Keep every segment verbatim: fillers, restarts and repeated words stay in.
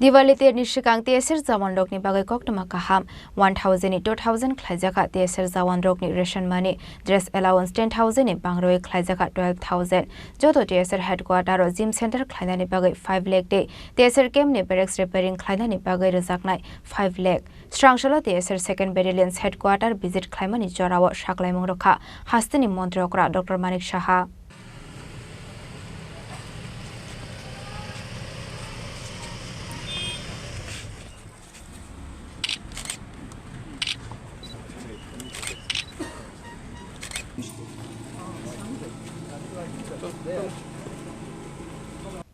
Diwali terni swkang T S R jawan rokni bagwi koktwma kaham one thousand ni two thousand khlaijakha, T S R jawan rokni ration money, dress allowance ten thousand ni bangrwi khlaijakha twelve thousand. Joto T S R headquarter o gym center khlainani bagwi five lakh tei T S R camp ni barracks repairing khlainani bagwi rwjaknai five lakh. Srangsalo T S R second battalion headquarter visit khlaimani jorao saklaimung rwkha hasteni montri okra Doctor Manik Saha.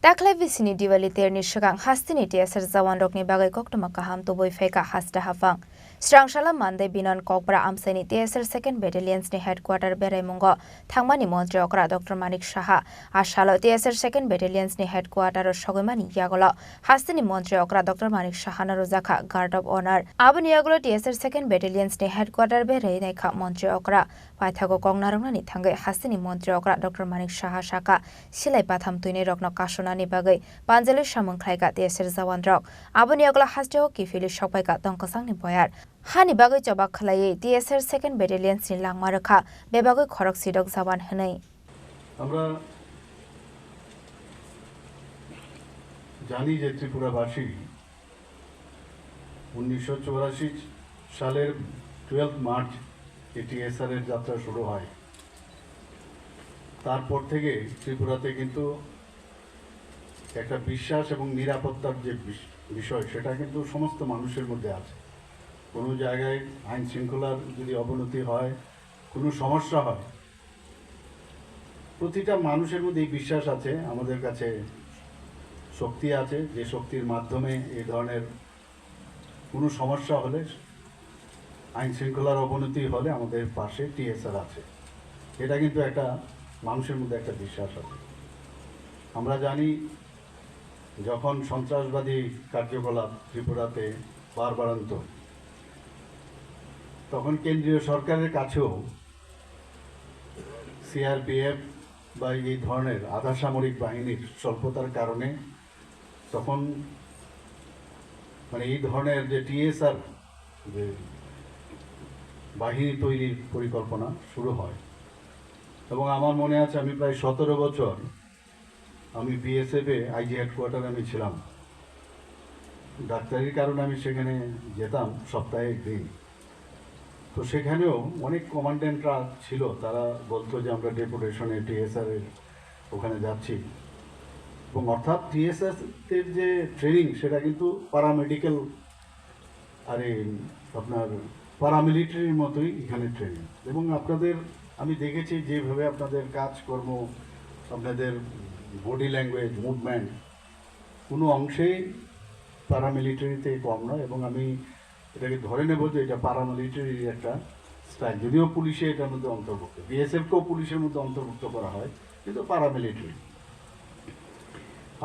Taklai bisini Diwali terni swkang hasteni T S R jawan rokni bagwi koktwma kaham tubui phaikha haste haphang. Srangsala Monday Binon Kokbra amchaini T S R second Battalions ni headquarter beraimungo thangmani montri okra Doctor Manik Saha. A salo T S R second Battalions ni headquarter o sogwimani yagulo hasteni montri okra Doctor Manik Saha no rwjakha Guard of Honor. Aboni yagulo T S R second Battalions ni headquarter berai naikha montri okra. Paithago kok narwknani thangwi hasteni montri okra Doctor Manik Saha sakha, silai patham twinai rokno kasonani bagwi panjali samung khlaikha T S R jawan rok. Aboni yagulo hasteo kiphilwi sokpaikha tong kwchangni boyar. Hani bagwi choba khwlaiwi T S R second Battalions ni langma rwkha bebagwi khorok sidok jawan hwnwi. আমরা জানি যে ত্রিপুরাবাসী উনিশশো চুরাশি সালের twelve March এ টিএসআর এর যাত্রা শুরু হয়। তারপর থেকে ত্রিপুরাতে কিন্তু একটা বিশ্বাস এবং নিরাপত্তার যে বিষ-, বিষয়, সেটা কিন্তু সমস্ত মানুষের মধ্যে আছে। কোনো জায়গায় আইন শৃঙ্খলার যদি অবনতি হয়, কোনো সমস্যা হয়, প্রতিটা মানুষের মধ্যে এই বিশ্বাস আছে, আমাদের কাছে শক্তি আছে, যে শক্তির মাধ্যমে এই ধরনের কোনো সমস্যা হলে, আইন শৃঙ্খলার অবনতি হলে আমাদের পাশে টিএসআর আছে। এটা কিন্তু একটা মানুষের মধ্যে একটা বিশ্বাস আছে। আমরা জানি, যখন সন্ত্রাসবাদী কার্যকলাপ ত্রিপুরাতে বাড়বাড়ন্ত, তখন কেন্দ্রীয় সরকারের কাছেও সিআরপিএফ বা এই ধরনের আধা সামরিক বাহিনীর স্বল্পতার কারণে তখন, মানে, এই ধরনের যে টিএসআর যে বাহিনী তৈরির পরিকল্পনা শুরু হয়। এবং আমার মনে আছে, আমি প্রায় সতেরো বছর আমি বিএসএফ এ আইজি হেডকোয়ার্টারে আমি ছিলাম। ডাক্তারির কারণে আমি সেখানে যেতাম সপ্তাহে একদিন। তো সেখানেও অনেক কমান্ড্যান্টরা ছিল, তারা বলতো যে আমরা ডেপুটেশনে টিএসআর এর ওখানে যাচ্ছি। এবং অর্থাৎ টিএসআর এর যে ট্রেনিং, সেটা কিন্তু প্যারামেডিকেল আর এই আপনার প্যারামিলিটারির মতোই এখানে ট্রেনিং। এবং আপনাদের, আমি দেখেছি যেভাবে আপনাদের কাজকর্ম, আপনাদের বডি ল্যাঙ্গুয়েজ, মুভমেন্ট, কোনো অংশেই প্যারামিলিটারিতে কম নয়। এবং আমি এটাকে ধরে নেব যে এটা প্যারামিলিটারির একটা স্টাইল, যদিও পুলিশে এটার মধ্যে অন্তর্ভুক্ত, বিএসএফ কেও পুলিশের মধ্যে অন্তর্ভুক্ত করা হয়, কিন্তু প্যারামিলিটারি।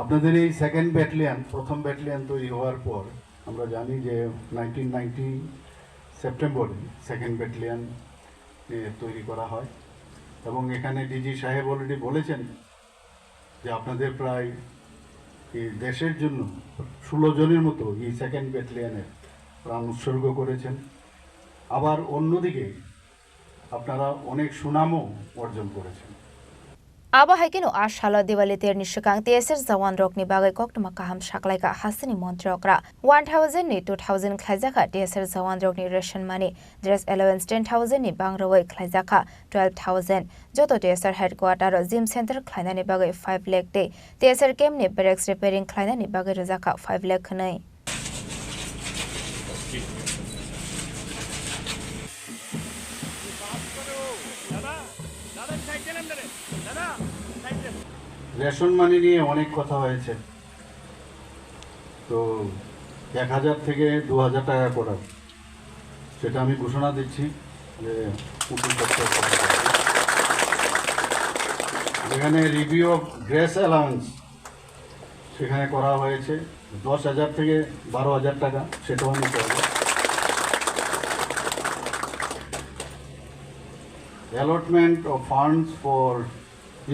আপনাদের এই সেকেন্ড ব্যাটালিয়ন, প্রথম ব্যাটালিয়ন তৈরি হওয়ার পর আমরা জানি যে নাইনটিন নাইনটি সেপ্টেম্বরে সেকেন্ড ব্যাটালিয়ন, এ, তৈরি করা হয়। এবং এখানে ডিজি সাহেব অলরেডি বলেছেন যে আপনাদের প্রায় এই দেশের জন্য ষোলো জনের মতো এই সেকেন্ড ব্যাটালিয়নের প্রাণ উৎসর্গ করেছেন। আবার অন্যদিকে আপনারা অনেক সুনামও অর্জন করেছেন। Abo hai kheno a salo Diwali terni swkang T S R jawan rokni bagwi koktwma kaham saklaikha hasteni montri okra. One thousand ni two thousand khlaijakha T S R jawan rokni ration money, dress allowance ten thousand ni bangrwi khlaijakha twelve thousand. Joto T S R headquarter o gym center khlainani bagwi five lakh tei T S R camp ni barracks repairing khlainani bagwi rwjakha five lakh hwnwi. Ration money নিয়ে অনেক কথা হয়েছে, তো এক হাজার থেকে দু হাজার টাকা করার, সেটা আমি ঘোষণা দিচ্ছি যে উদ্যোগ করতে হবে। যেখানে রিভিউ অফ ড্রেস অ্যালাউন্স, সেখানে করা হয়েছে দশ হাজার থেকে বারো হাজার টাকা, সেটাও আমি করব। Allotment of funds for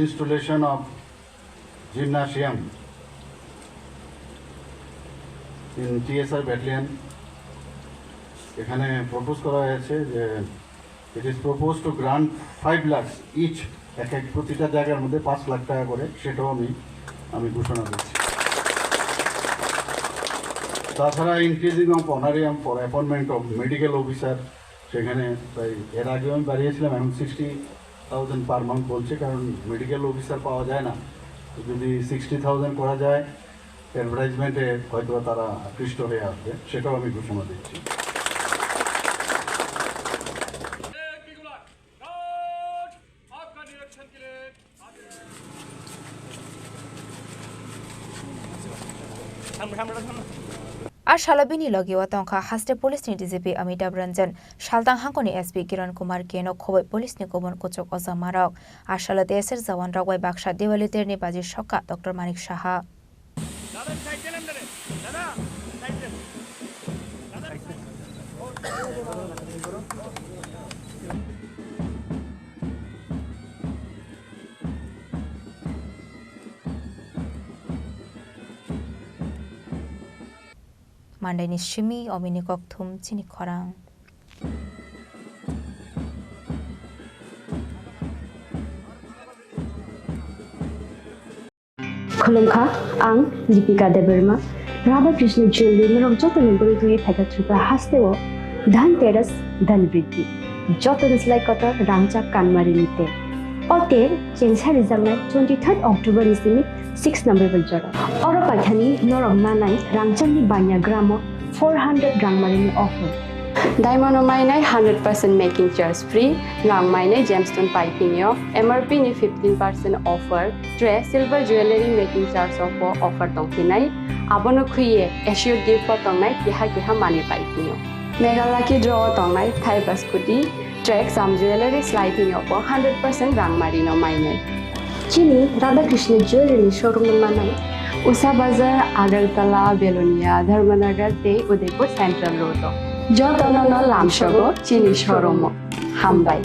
installation of gymnasium, TSR battalion এখানে প্রপোজ করা হয়েছে যে it is proposed to grant five lakhs each, এক এক প্রতিটা জায়গার মধ্যে পাঁচ লাখ টাকা করে, সেটাও আমি আমি ঘোষণা দিচ্ছি। তাছাড়া increasing of honorarium for appointment of medical officer, সেখানে প্রায় এর আগেও আমি বাড়িয়েছিলাম, এখন সিক্সটি থাউজেন্ড পার মান্থ বলছে, কারণ মেডিকেল অফিসার পাওয়া যায় না। তো যদি সিক্সটি থাউজেন্ড করা যায়, অ্যাডভার্টাইজমেন্টে হয়তো তারা আকৃষ্ট হয়ে আসবে, সেটাও আমি ঘোষণা দিচ্ছি। A salo bini logi o tongkha haste police ni D G P Amitabh Ranjan, saltang hangkoni S P Kiran Kumar K no khoboi police ni kubun kuchuk ojamarok. A salo T S R jawan rok bai baksa Diwali ter ni baji sokha Doctor Manik Saha. Mandaini simi omini kokthum chini khorang. Khulumkha, ang Deepika Debbarma, Radhakrishna Jewelry norok jotono guri twi phaikha Tripura hasteo Dhan Teras Dhan Briddhi, jotono slai kotor rangchak kanmari ni tel. O tel chengsa rijaknai twenty third October ni simi six number bai jora. Oro paithani norok manai rangchakni banya gramo four hundred rangmari ni offer. Diamond o mainai hundred percent making charge free, rang mainai gemstone piping o M R P ni fifteen percent offer, tre silver jewelry making charge o bo offer tongphinai, abono khwiye assured gift bo tongnai keha keha manwi piping o. Mega lucky draw o tongnai thaiba scooty, tre exam jewelry slai thini o bo hundred percent rang mari no mainai. Chini Radhakrishna Jewelry ni showroom no manai. Usha Bazar, Agartala, Belonia, Dharmanagar tei Udaipur Central Road o. Jotono no lamsogo chini showroom o. Hambai.